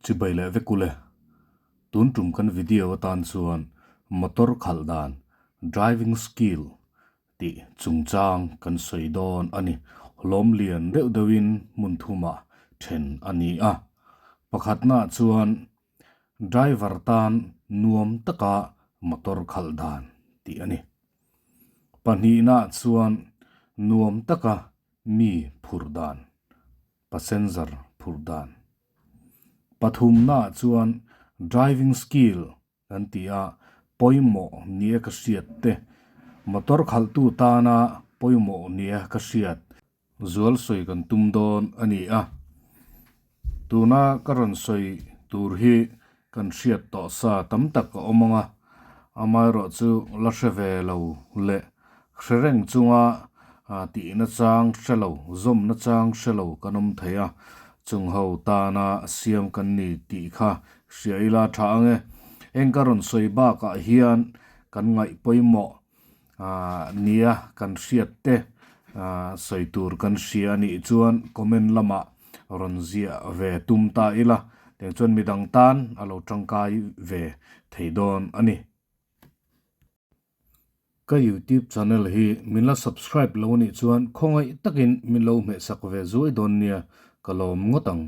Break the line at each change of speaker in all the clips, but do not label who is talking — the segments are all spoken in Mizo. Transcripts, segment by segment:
Chibai leh vek ule. Tun tum kan video atan chuan motor khalh dan, driving skill, tih chungchang kan sawi dawn a ni. Hlawm lian deuh deuhin hmun thumah then a ni a. Pakhatnaah chuan driver tan nuam taka motor khalh dan tih a ni. Pahnihnaah chuan nuam taka mi phurh dan. Passenger phurh dan. Pathumnaah chuan driving skill kan ti a, pawimawh nia ka hriat te, motor khalhtu tana pawimawh nia ka hriat zual sawi kan tum dawn a ni a. Tuna ka rawn sawi tur hi kan hriat tawh sa tam tak a awm ang a, amaherawh chu la hre ve lo leh hre reng chunga tihna chang hre lo, zawmna chang hre lo kan awm thei a, chung ho tana siam kan ni tih kha hria ila tha ang e. Eng ka rawn sawi bakah hian kan ngaih pawimawh nia kan hriat te sawi tur kan hria a nih chuan comment lamah rawn ziah ve tum ta ila tiang chuan midang tan a lo tangkai ve thei dawn a ni. Ka youtube channel hi min la subscribe lo anih chuan khawngaih takin min lo hmehsak ve zuai dawn nia ka lawm ngawt ang.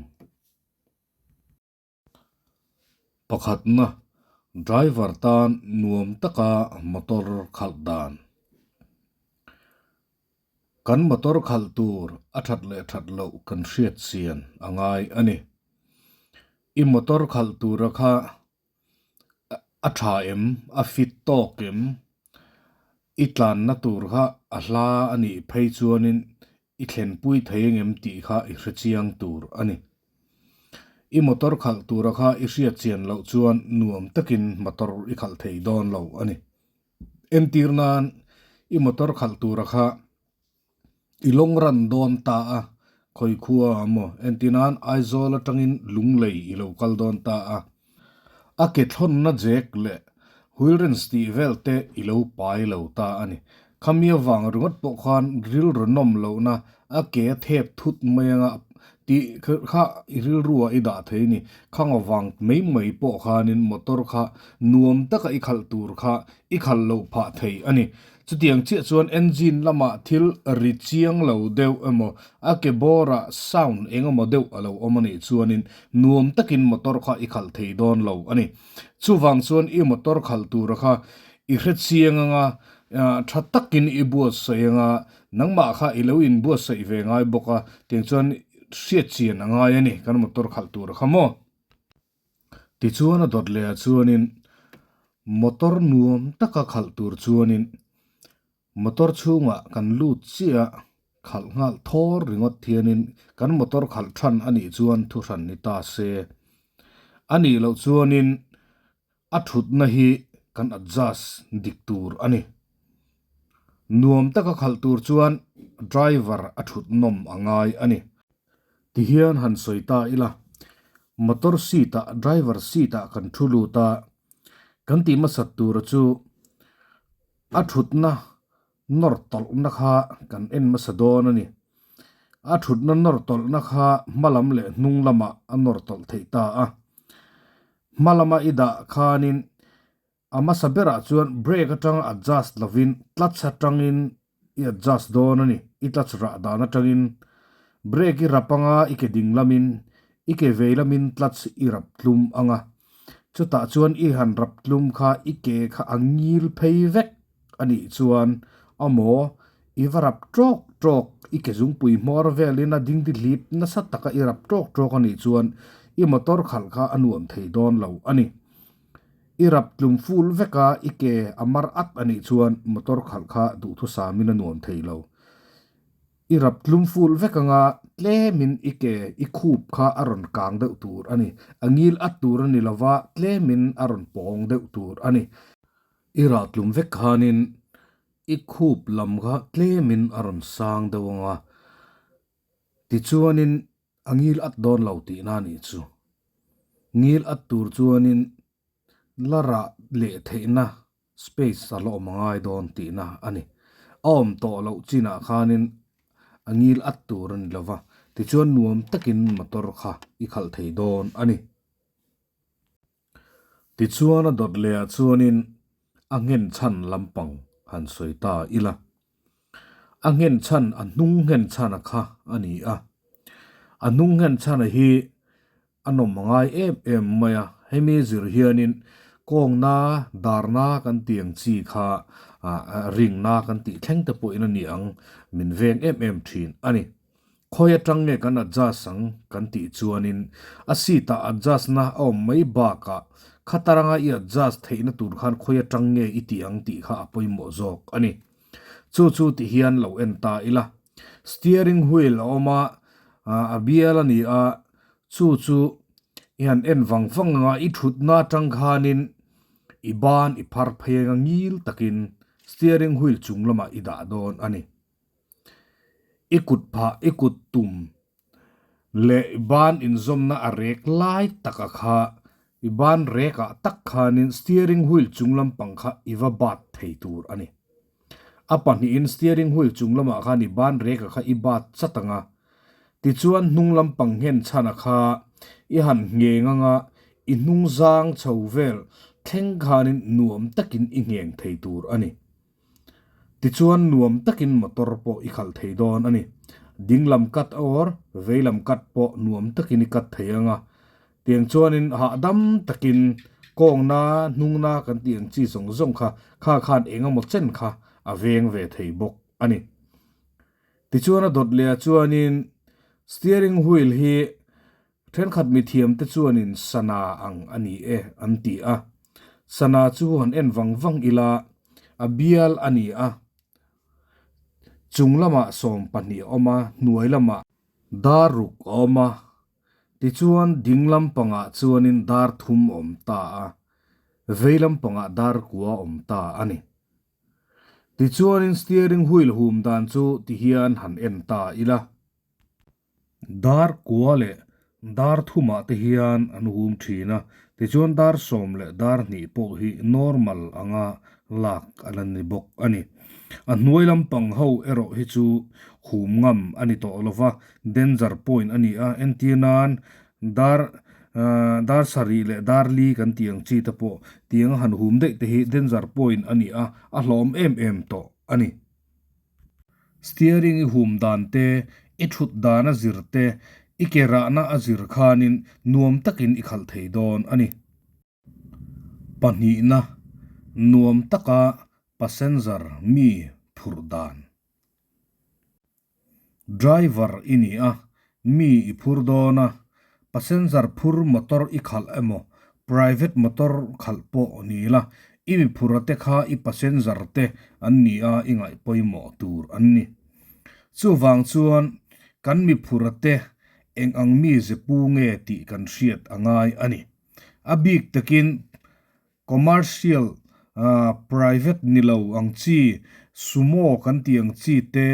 Pakhatna, driver tan nuam taka motor khalh dan. Kan motor khalh tur a that leh that loh kan hriat chian a ngai a ni. I motor khalh tura kha a tha em, a fit tawk em? I tlanna tur kha a hla a nih phei chuanin i thlenpui thei engem tih kha i hre chiang tur a ni. I motor khalh tura kha i hriat chian loh chuan nuam takin motor i khalh thei dawn lo a ni. Entir nan i motor khalh tura kha i long run dawn ta a, khawi khua a maw? Entir nan Aizawl atangin Lunglei i lo kal dawn ta a, a ke thlawnna jack leh wheel wrench tih vel te i lo pai lo ta a ni. Khami avang ringawt pawh khan rilru nawm lohna a ke a thep thut mai anga tih kha i rilruah i dah thei a ni. Khang avang mai mai pawh khanin motor kha nuam taka i khalh tur kha i khalh loh phah thei a ni. Chutiang chiah chuan engine lamah thil ri chiang lo deuh emaw a ke bawrah sound eng emaw deuh a lo awm a nih chuanin nuam takin motor kha i khalh thei dawn lo a ni. Chuvang chuan i motor khalh tura kha i hre chiang anga tha takin i buatsaih anga nangmah kha i lo inbuatsaih ve ngai bawk a, tiang chuan hriat chian a ngai a ni kan motor khalh tura kha maw. Tichuan a dawt leh ah chuanin motor nuam taka khalh tur chuanin motor chhungah kan lut chiah a, khalh nghal thawr ringawt hianin kan motor khalh than a nih chuan thu hran ni ta se. A nih loh chuanin a thutna hi kan adjust dik tur a ni. Nuam taka khalh tur chuan driver a thut nawm a ngai a ni. Tihian han sawi ta ila, motor seat ah driver seat ah kan thu lut a, kan tih hmasat tura chu a thutna nawr tawlhna kha kan en hmasa dawn a ni. A thutna nawr tawlhna kha hma lam leh hnung lamah a nawr tawlh theih ta a. Hma lama i dah khanin A hmasa berah chuan brake atanga adjust lovin clutch atangin i adjust dawn a ni. I clutch rah dan atangin brake i rap anga i ke ding lamin i ke vei lamin clutch i rap tlum anga. Chutah chuan i han rap tlum kha i ke kha a ngil phei vek a nih chuan amaw i va rap tawk tawk i ke zungpui hmawr velin a dingdi hlip nasa taka i rap tawk tawk a nih chuan i motor khalh kha a nuam thei dawn lo a ni. I rap tlum ful vek a, i ke a mar at a nih chuan motor khalh kha duhthusamin a nuam thei lo. I rap tlum ful vek anga tlemin i ke i khup kha a rawn kang deuh tur a ni. A ngil at tur a ni lova, tlemin a rawn pawng deuh tur a ni. I rah tlum vek khanin i khup lam kha tlemin a rawn sang deuh anga, tichuanin A ngil at dawn lo tihna a nih chu. Ngil at tur chuanin la rah leh theihna space a la awm a ngai dawn tihna a ni. A awm tawh loh chinah khanin a ngil at tur a ni lo va, tichuan nuam takin motor kha i khalh thei dawn a ni. Tichuan a dawt lehah chuanin a nghen chhan lampang han sawi ta ila. A nghen chhan a hnung nghen chhana kha a ni a. A hnung nghen chhana hi a nawm a ngai em em mai a, hemi zir hianin kawngna darna kan tih ang chi kha ringna kan tih thleng te pawhin a ni ang min veng em em thin a ni. Khawi atang nge kan adjust ang kan tih chuanin a seat ah adjust na a awm mai bakah khataranga i adjust theihna tur khan khawi atang nge i tih ang tih kha a pawimawh zawk a ni. Chu chu ti hian lo en ta ila. Steering wheel a awm a, a bial a ni a, chu chu i han en vang vang anga i thutna atang khanin i ban i phar phei anga ngil takin steering wheel chung lamah i dah dawn a ni. I kut phah, i kut tum leh i ban inzawmna a rek lai taka kha i ban rekah tak khanin steering wheel chung lampang kha i va bat thei tur a ni. A pahnihin steering wheel chung lamah khan i ban reka kha i bat chat ang a, tichuan hnung lampang nghen chhana kha i han ngheng ang a, i hnung zang chho vel thleng khanin nuam takin i ngheng thei tur a ni. Tichuan nuam takin motor pawh i khalh thei dawn a ni. Ding lam cut or vei lam cut pawh nuam takin i cut thei ang a. Tiang chuanin hahdam takin kawngna, hnungna kan tih ang chi zawng zawng kha kha khan eng emaw chen kha a veng ve thei bawk a ni. Tichuan a dawt leh ah chuanin steering wheel hi Thenkhat mithiamte chuanin sana ang a ni e an ti a. Sana chu han en vang vang ila a bial a ni a. Chung lamah 12 a awm a, hnuai lamah. Dar ruk a awm a. Tichuan ding lampangah chuanin dar thum a awm ta a, vei lampangah dar kua a awm ta a ni. Tichuanin steering wheel hum dan chu tihian han en ta ila. Dar kua leh dar thumah te hian an hum thin a, tichuan dar 10 leh dar 2 pawh hi normal anga lak a la ni bawk a ni. A hnuai lampang ho erawh hi chu hum ngam a ni tawh lova, danger point a ni a, entir nan dar dar 7 leh dar 4 kan tih ang chi te pawh tiang a han hum daih te hi danger point a ni a, a hlawm em em tawh a ni. Steering i hum dan te, i thut dan a zir te, i ke rahna a zir khanin nuam takin i khalh thei dawn a ni. Pahnihna, nuam taka passenger mi phurh dan. Driver i ni a, mi i phur dawn a, passenger phur motor i khalh emaw private motor khalh pawh ni la, i mi phura te kha i passenger te an ni a i ngaih pawimawh tur an ni. Chuvang chuan kan mi phura te eng ang mi ze pu nge tih kan hriat a ngai a ni. A bik takin Commercial, private ni lo ang chi, sumo kan tih ang chi te,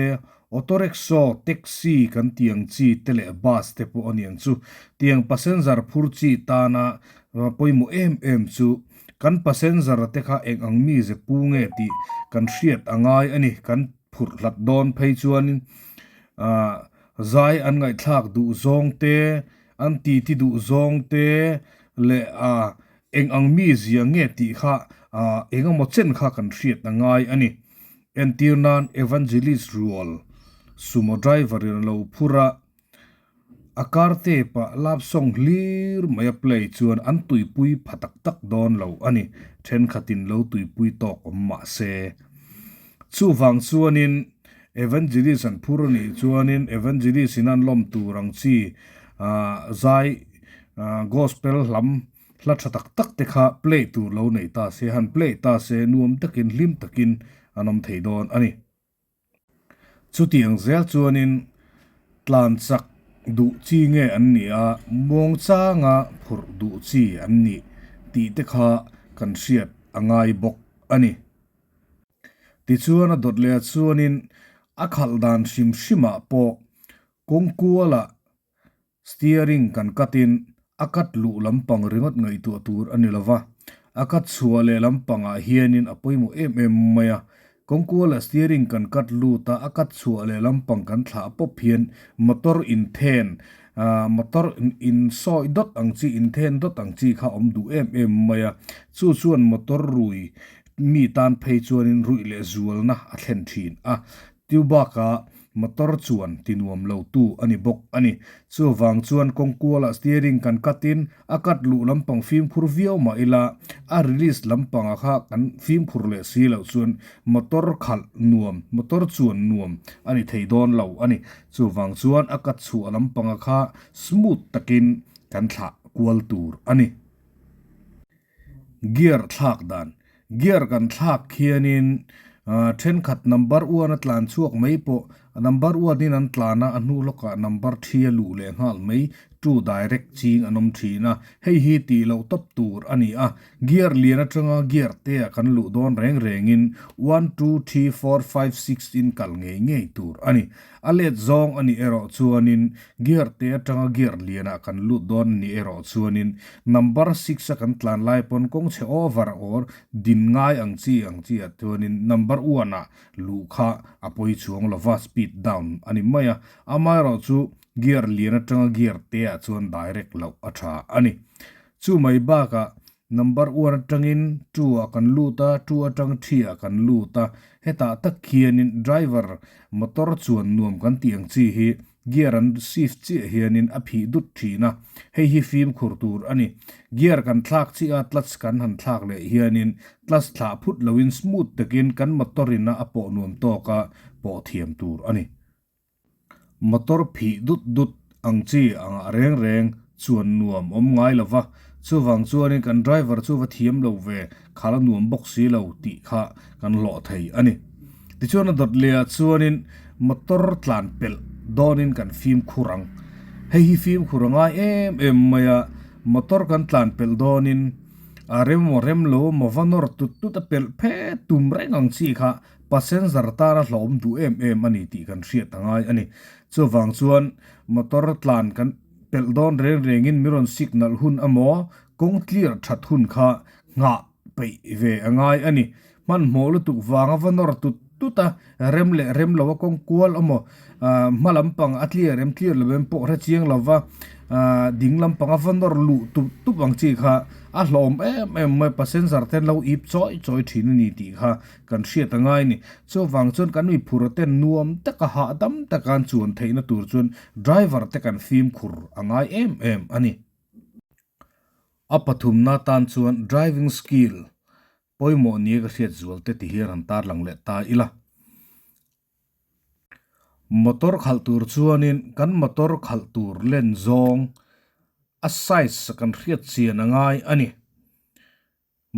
auto rickshaw, taxi kan tih ang chi te leh bus te pawh a ni ang chu. Tiang passenger phur chi tana pawimawh em em chu kan passenger te kha eng ang mi ze pu nge tih kan hriat a ngai a ni. Kan phurh hlat dawn phei chuanin zai an ngaihthlak duh zawng te, an titi duh zawng te leh Eng ang mi zia nge tih kha eng emaw chen kha kan hriat a ngai a ni. Entir nan Evangelist rual sumo driver in a lo phur a, a car tape ah love song hlir mai a play chuan an tuipui pha tak tak dawn lo a ni. Thenkhatin lo tuipui tawk awm mah se. Chuvang chuanin Evangelist an phur a nih chuanin Evangelist in an lawm tur ang chi zai gospel hlam Hla tha tak tak te kha play tur lo nei ta se, han play ta se nuam takin hlim takin an awm thei dawn a ni. Chutiang zel chuanin tlan chak duh chi nge an nih a, muangchanga phurh duh chi an nih tih te kha kan hriat a ngai bawk a ni. Tichuan a dawt leh ah chuanin a khalh dan hrim hrimah pawh kawngkualah Steering kan cut in a cut luh lampang ringawt ngaihtuah tur a ni lova, a cut chhuah leh lampangah hianin a pawimawh em em mai a. Kawngkuala steering kan cut lut a, a cut chhuah leh lampang kan thlah pawp hian motor inthen, motor insawi dawt ang chi, inthen dawt ang chi kha a awm duh em em mai a. Chu chuan motor rui mi tan phei chuanin ruih leh zualna a thlen thin a. Tiu bakah motor chuan ti nuam lo tu a ni bawk a ni. Chuvang chuan kawngkualah steering kan cut in a cut luh lampang fimkhur viau mah ila a release lampanga kha kan fimkhur leh si loh chuan motor khalh nuam, motor chuan nuam a ni thei dawn lo a ni. Chuvang chuan a cut chhuah lampanga kha smooth takin kan thlah kual tur a ni. Gear thlak dan. Gear kan thlak khianin thenkhat number one a tlan chhuak mai pawh number one in an tlan a, a hnu lawkah number three a luh leh nghal mai, two direct ching an awm thin a, hei hi tih loh tawp tur a ni a. Gear lian atanga gear te ah kan luh dawn reng rengin one, two, three, four, five, six in kal ngei ngei tur a ni. A let zawng a nih erawh chuanin gear te atanga gear lianah kan lut dawn a nih erawh chuanin number six a kan tlan lai pawn kawng chhe over or din ngai ang chi ang chi ah chuanin number one ah luh kha a pawi chuang lova speed down a ni mai a, amaherawh chu gear lian atanga gear te ah chuan direct loh a tha a ni. Chu mai bakah Number one atangin two ah kan lut a, two atang three ah kan lut a, hetah tak khianin driver motor chuan nuam kan tih ang chi hi gear an shift chiah hianin a phih dut thin a, hei hi fimkhur tur a ni. Gear kan thlak chiah a clutch kan han thlak leh hianin clutch thlah phut loin smooth takin kan motor in a a pawh nuam tawk a pawh thiam tur a ni. Motor phih dut dut ang chi angah reng reng chuan nuam awm ngai lo va, chuvang chuanin kan driver chu va thiam lo ve, khal a nuam bawk si lo tih kha kan hlawh thei a ni. Tichuan a dawt lehah chuanin motor tlan pelh dawnin kan fimkhur ang. Hei hi fimkhur a ngai em em mai a, motor kan tlan pelh dawnin a rem emaw rem lo emaw va nawr tut tut a pelh phet tum reng ang chi kha Passenger tana hlawm duh em em a ni tih kan hriat a ngai a ni. Chuvang chuan motor tlan kan pelh dawn reng rengin mi rawn signal hun emaw kawng clear that hun kha nghah peih ve a ngai a ni. Hmanhmawh lutuk vanga va nawr tut tut a, rem leh rem lo a kawng kual emaw hma lampang a clear em clear lo em pawh hre chiang lova ding lampang a va nawr luh tup tup ang chi kha a hlawm em em mai. Passenger ten lo ip chawi chawi thin a ni tih kha Kan hriat a ngai ni. Chuvang chuan kan miphura ten nuam taka hahdam taka an chuan theihna tur chuan driver te kan fimkhur a ngai em em a ni. A pathumna tan chuan driving skill pawimawh nia ka hriat zual te ti hian han tarlang leh ta ila. Motor khalh tur chuanin kan motor khalh tur len zawng a size kan hriat chian a ngai a ni.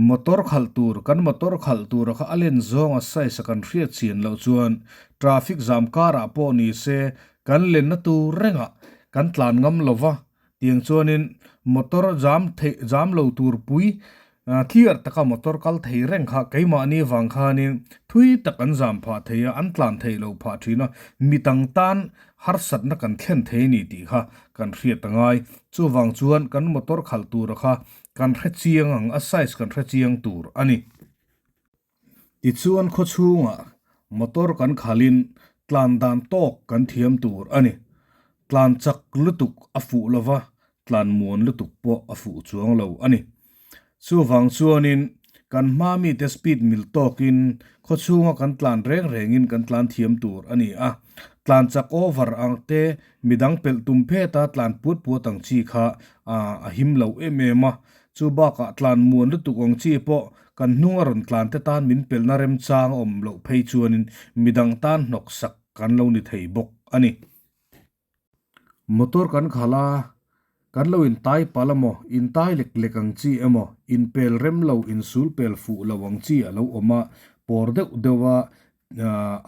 Motor khalh tur, Kan motor khalh tura kha a len zawng a size a kan hriat chian loh chuan traffic jam karah pawh ni se kan lenna tur rengah kan tlan ngam lo va, tiang chuanin motor jam theih jam lo tur pui clear taka motor kal thei reng kha keimahni vang khanin thui tak an zam phah thei a, an tlan theih loh phah thin a, mitang tan harsatna kan thlen thei a ni tih kha kan hriat a ngai. Chuvang chuan kan motor khalh tura kha Kan hre chiang ang, a size kan hre chiang tur a ni. Tichuan khawchhungah motor kan khalhin tlan dan tawk kan thiam tur a ni. Tlan chak lutuk a fuh lova, tlan muan lutuk pawh a fuh chuang lo a ni. Chuvang chuanin kan hma mite speed mil tawkin khawchhunga kan tlan reng rengin kan tlan thiam tur a ni a. Tlan chak over ang te Midang pelh tum pheta tlan puat puat ang chi kha a him lo em em a, chu bakah tlan muan lutuk ang chi pawh kan hnung a rawn tlan te tan min pelhna remchang a awm loh phei chuanin midang tan hnawksak kan lo ni thei bawk a ni. Motor kan khalh a, kan lo intai palh emaw, intai lek lek ang chi emaw, inpel rem lo, insul pel fuh lo ang chi a lo awm a, pawr deuh deuh a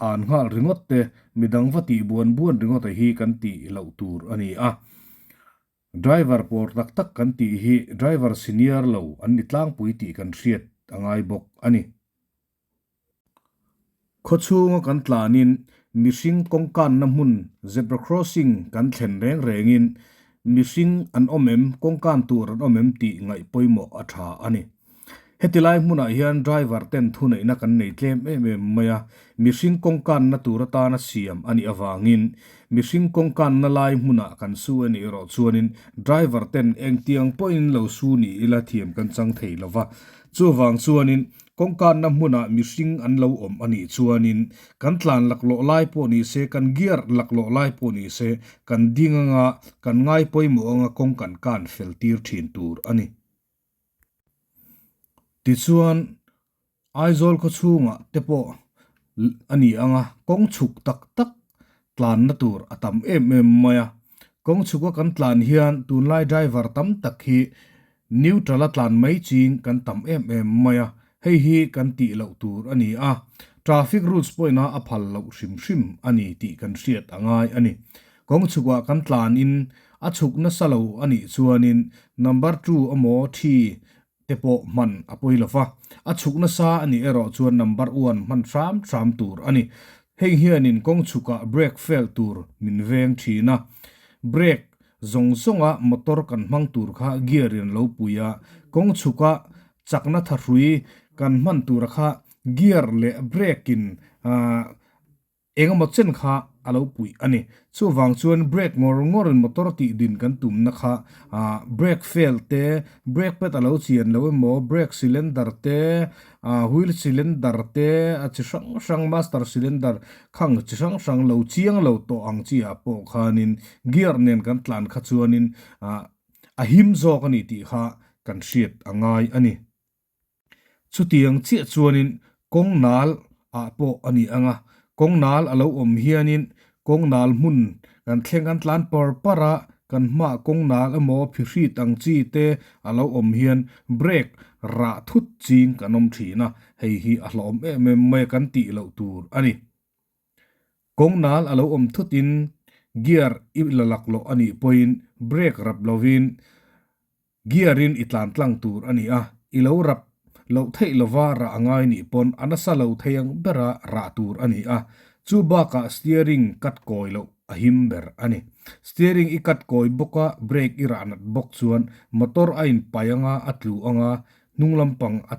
An nghal ringawt te, midang va tih buan buan ringawt a hi kan tih loh tur a ni a. Driver pawr tak tak kan tih hi driver senior lo an ni tlangpui tih kan hriat a ngai bawk a ni. Khawchhunga kan tlanin mihring kawngkanna hmun zebra crossing kan thlen reng rengin mihring an awm em, kawngkan tur an awm em tih ngaih pawimawh a tha a ni. Heti lai hmunah hian driver ten thuneihna kan nei tlem em em mai a, mihring kawngkanna tur atana siam a nih avangin mihring kawngkanna lai hmunah kan su a nih erawh chuanin driver ten engtiang pawhin lo su ni ila thiam kan chang thei lo va. Chuvang chuanin kawngkanna hmunah mihring an lo awm a nih chuanin kan tlan laklawh lai pawh ni se, kan gear laklawh lai pawh ni se, kan ding anga kan ngai pawimawh anga kawng kan kan fel tir thin tur a ni. Tichuan, Aizawl khaw chhungah te pawh a ni ang a, kawng chhuk tak tak tlanna tur a tam em em mai a. Kawng chhuka kan tlan hian tunlai driver tam tak hi neutral a tlan mai ching kan tam em em mai a, hei hi kan tih loh tur a ni a. Traffic rules pawhin a a phal loh hrim hrim a ni tih kan hriat a ngai a ni. Kawng chhukah kan tlanin a chhuk nasa lo a nih chuanin number two emaw three te pawh hman a pawi lo va, a chhuk nasa a nih erawh chuan number one hman hram hram tur a ni. Heng hianin kawng chhukah brake fail tur min veng thin a, brake zawng zawnga motor kan hmang tur kha gear in lo pui a, kawng chhuka chakna thahrui kan hman tura kha gear leh brake in Engemaw chen kha a lo puih a ni. Chuvang chuan brake ngawr ngawrin motor tih din kan tumna kha brake fail te, brake pad a lo chian lo emaw, brake cylinder te, wheel cylinder te, a chi hrang hrang master cylinder khang chi hrang hrang lo chiang lo tawh ang chi ah pawh khanin gear nen kan tlan kha chuanin a him zawk a ni tih kha kan hriat a ngai a ni. Chutiang chiah chuanin kawng nal ah pawh a ni ang a, kawng nal a lo awm hianin kawng nal hmun kan thleng kan tlan par par a, kan hmaah kawng nal emaw phihrit ang chi te a lo awm hian brake rah thut ching kan awm thin a, hei hi a hlawm em em mai a kan tih loh tur a ni. Kawng nal a lo awm thutin gear i la lak loh a nih pawhin brake rap lovin Gear in i tlan tlang tur a ni a, i lo rap loh theih lova rah a ngai nih pawn a nasa lo thei ang bera rah tur a ni a, chu bakah steering cut kawi loh a him ber a ni. Steering i cut kawi bawk a, brake i rah nat bawk chuan motor a in pai anga a tlu anga hnung lampang a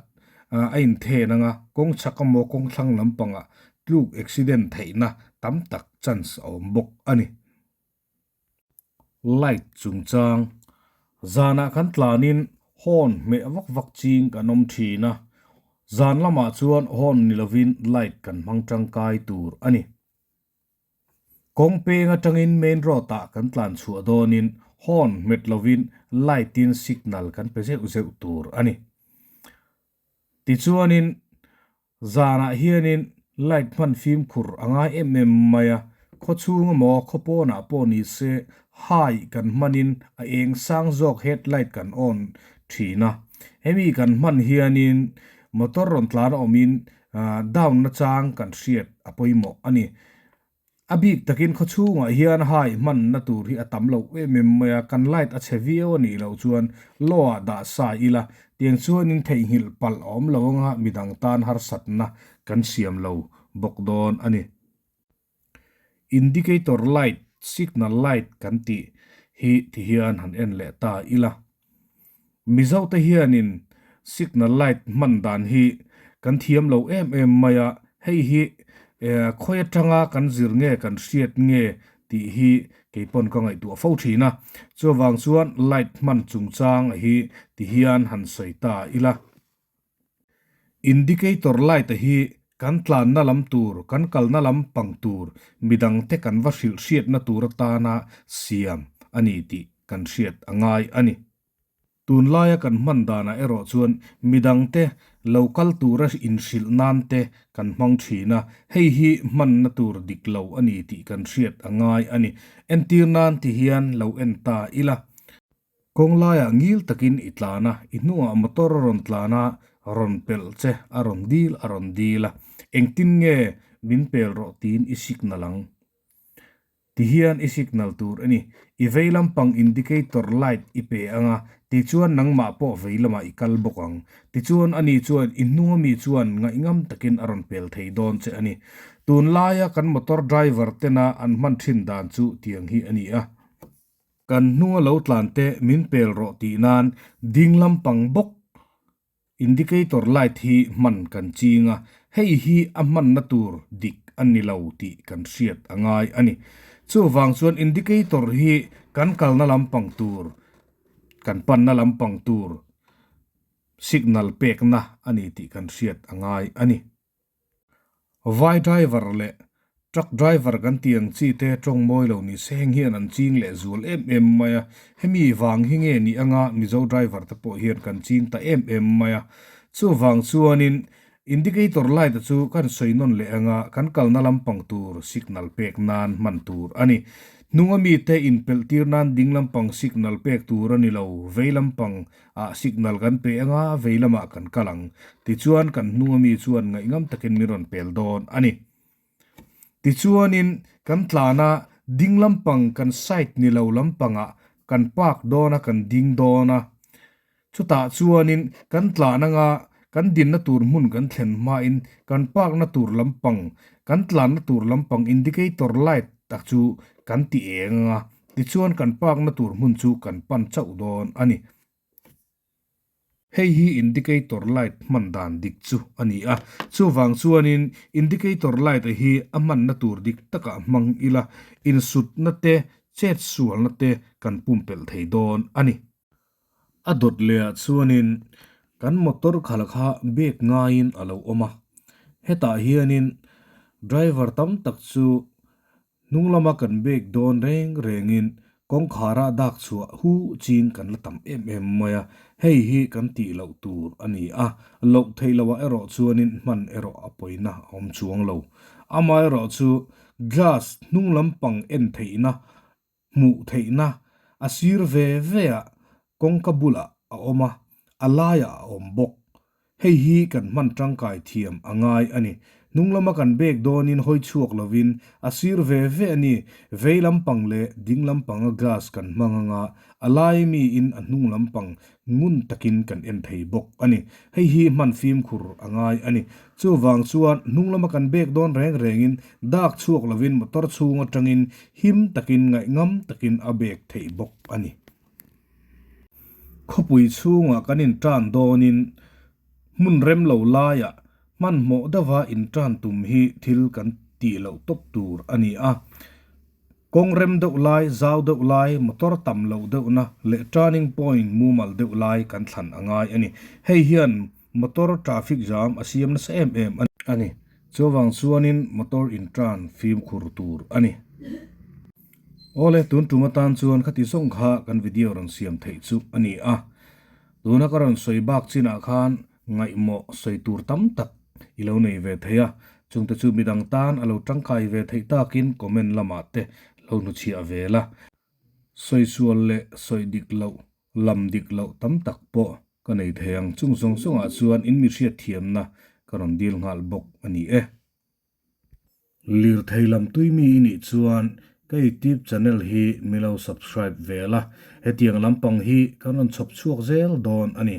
a in then anga kawng chhak emaw kawng thlang lampangah tluk accident theihna tam tak chance a awm bawk a ni. Light chungchang zanah kan tlanin horn hmeh vak vak ching kan awm thin a, zan lamah chuan horn ni lovin light kan hmang tangkai tur a ni. Kawng peng atangin main road ah kan tlan chhuah dawnin horn hmet lovin light in signal kan pe zeuh zeuh tur a ni. Tichuanin Zanah hianin light hman fimkhur a ngai em em mai a, khaw chhung emaw khaw pawnah pawh ni se high kan hmanin a eng sang zawk headlight kan on thin a, hemi kan hman hianin motor rawn tlan a awmin down nachang kan hriat a pawimawh a ni. A bik takin khaw chhungah hian hai hmanna tur hi a tam lo em em mai a, kan light a chhe viau a nih loh chuan law ah dah sa ila, tiang chuanin theihnghilh palh a awm lo anga midang tan harsatna kan siam lo bawk dawn a ni. Indicator light, signal light kan tih hi ti hian han en leh ta ila. Mizote hianin signal light hman dan hi kan thiam lo em em mai a, hei hi khawi atanga kan zir nge kan hriat nge tih hi kei pawn ka ngaihtuah fo thin a. Chuvang chuan light hman chungchang hi ti hian han sawi ta ila. Indicator light a hi kan tlanna lam tur, kan kalna lam pang tur, midangte kan va hrilh hriatna tur atana siam a ni tih kan hriat a ngai a ni. Tunlaia kan hman danah erawh chuan midangte lo kal tura inhrilh nan te kan hmang thin a, hei hi hmanna tur dik lo a ni tih kan hriat a ngai a ni. Entir nan ti hian lo en ta ila. Kawng laiah ngil takin i tlan a, i hnungah motor a rawn tlan a, rawn pelh che, a rawn dil a rawn dil a, engtin nge min pel rawh tiin i signal ang. Tihian i signal tur a ni. I vei lampang indicator light i pe ang a, tichuan nangmah pawh vei lamah i kal bawk ang. Tichuan ani chuan i hnunga mi chuan ngaihngam takin a rawn pel thei dawn che a ni. Tunlaia kan motor driver tena an hman thin dan chu tiang hi a ni a. Kan hnunga lo tlan te min pel rawh tih nan ding lampang bawk Indicator light hi hman kan ching a, hei hi a hmanna tur dik a ni lo tih kan hriat a ngai a ni. Chuvang chuan indicator hi kan kalna lampang tur, kan panna lampang tur signal pekna a ni tih kan hriat a ngai a ni. Vai driver leh truck driver kan tih ang chi te tawng mawi lo ni se heng hian an ching leh zual em em mai a, hemi vang hi nge ni anga Mizo driver te pawh hian kan ching ta em em mai a. Chuvang chuanin indicator light a chu kan sawi nawn leh anga kan kalna lampang tur signal pek nan hman tur a ni. Hnunga mite inpelh tir nan ding lampang signal pek tur a ni lo, vei lampang ah signal kan pe anga vei lamah kan kal ang. Tichuan kan hnung ami chuan ngaihngam takin min rawn pel dawn a ni. Tichuanin kan tlana ding lampang kan side ni lo lampangah kan park dawn a kan ding dawn a. Chutah chuanin kan tlan anga kan dinna tur hmun kan thlen hmain kan park na tur lampang kan tlanna tur lampang indicator light tak chu kan ti eng anga Tichuan kan parkna tur hmun chu kan pan chauh dawn a ni. Hei hi indicator light hman dan dik chu a ni a, chuvang chuanin indicator light a hi a hmanna tur dik takah hmang ila insutna te, chet sualna te kan pumpelh thei dawn a ni. A dawt lehah chuanin kan motor khalh kha bag ngaiin a lo awm a, hetah hianin driver tam tak chu Hnung lama kan bag dawn reng rengin kawngkhara dak chhuah hu ching kan la tam em em mai a, hei hi kan tih loh tur a ni a, loh theih loh ah erawh chuanin hman erawh a pawina a awm chuang lo. Amaherawh chu glass hnung lampang en theihna, hmuh theihna a sir ve ve ah kawngka bulah a awm a, a laiah a awm bawk. Hei hi kan hman tangkai thiam a ngai a ni. Hnung lama kan bek dawnin hawi chhuak lovin a sir ve ve a ni. Vei lampang leh ding lampanga glass kan hmang anga a lai miin a hnung lampang ngun takin kan en thei bawk a ni. Hei hi hman fimkhur a ngai a ni. Chuvang chuan hnung lama kan bek dawn reng rengin dak chhuak lovin motor chhung atangin him takin ngaihngam takin a bek theih bawk a ni. Khawpui chhungah kan intan dawnin hmun rem lo laiah hmanhmawh deuha intan tum hi thil kan tih loh tawp tur a ni a. Kawng rem deuh lai, zau deuh lai, motor tam loh deuhna leh turning point mumal deuh lai kan thlan a ngai a ni. Hei hian motor traffic jam a siam nasa em em a ni. Chuvang chuanin motor intan fimkhur tur a ni. Awle, tun tum atan chuan khati zawng kha kan video rawn siam theih chu a ni a. Tuna ka rawn sawi bak chinah khan ngaihmawh sawi tur tam tak i lo nei ve thei a, chungte chu midang tan a lo tangkai ve theih takin comment lamah te lo hnuchhiah ve la. Sawi sual leh sawi dik loh, lam dik loh tam tak pawh ka nei thei ang. Chung zawng zawngah chuan in mi hriatthiamna ka rawn dil nghal bawk a ni e. Lirthei lam tui mi i nih chuan ka youtube channel hi mi lo subscribe ve la, hetiang lampang hi kan rawn chhawp chhuak zel dawn a ni.